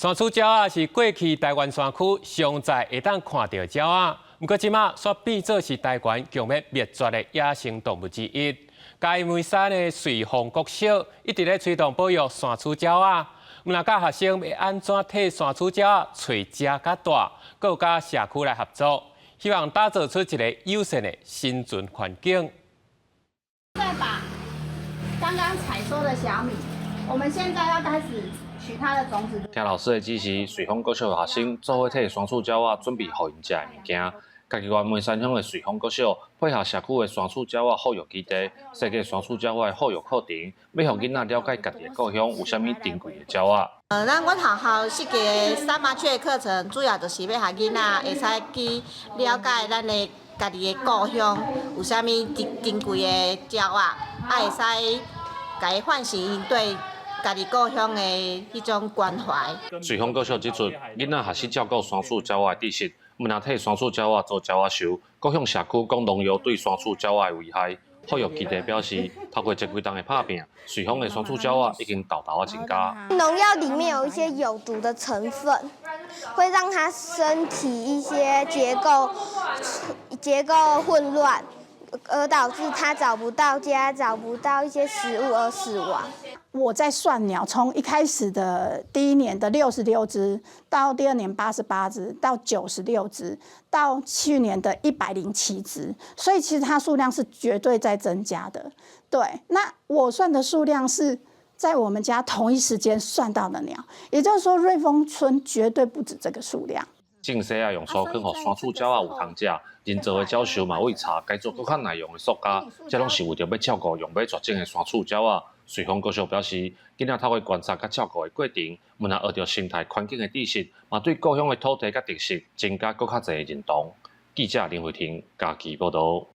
山鼠鳥仔是過去台灣山區上載會當看著的鳥仔，毋過這馬煞變做是台灣強欲滅絕的野生動物之一。嘉義梅山的瑞豐國小一直咧推動保育山鼠鳥仔，毋但教學生欲按怎替山鼠鳥仔揣食佮蹛，閣有佮社區來合作，希望打造出一个友善的生存環境。再把剛剛採收的小米，我們現在要開始取它的種子。聽老師的指示，瑞豐國小的學生做伙替山鼠鳥仔準備予𪜶食的物件。嘉義縣梅山鄉的瑞豐國小配合社區的山鼠鳥仔保育基地，設計山鼠鳥仔的保育課程，欲予囡仔了解家己的故鄉有啥物珍貴的鳥仔。咱阮學校設計的三麻雀課程，主要就是欲予囡仔會使去了解咱的家己的故鄉有啥物珍珍貴的鳥仔，啊會使共伊喚醒𪜶對家己故鄉的彼種關懷。瑞豐國小指出，囡仔學習照顧山鼠鳥仔的知識，毋但替山鼠鳥仔做鳥仔秀，閣向社區講農藥對山鼠鳥仔的危害。保育基地表示，透過這幾冬的拍拚，瑞豐的山鼠鳥仔已經沓沓仔增加。農藥裡面有一些有毒的成分，會讓它身體一些結構混亂，而導致它找不到家、找不到一些食物而死亡。我在算鳥，從一開始的第一年的66隻，到第二年88隻，到96隻，到去年的107隻，所以其實它數量是絕對在增加的。對，那我算的數量是在我們家同一時間算到的鳥，也就是說瑞豐村絕對不止這個數量。種踅仔用粗囥予山鼠鳥仔有通食，人造的鳥獸嘛餵柴，改做閣較耐用的塑膠，這攏是為著欲照顧欲絕種的山鼠鳥仔。瑞豐國小表示，囡仔透過觀察佮照顧的過程，毋但學著生態環境的知識，嘛對故鄉的土地佮特色增加閣較濟的認同。記者林慧婷嘉義報導。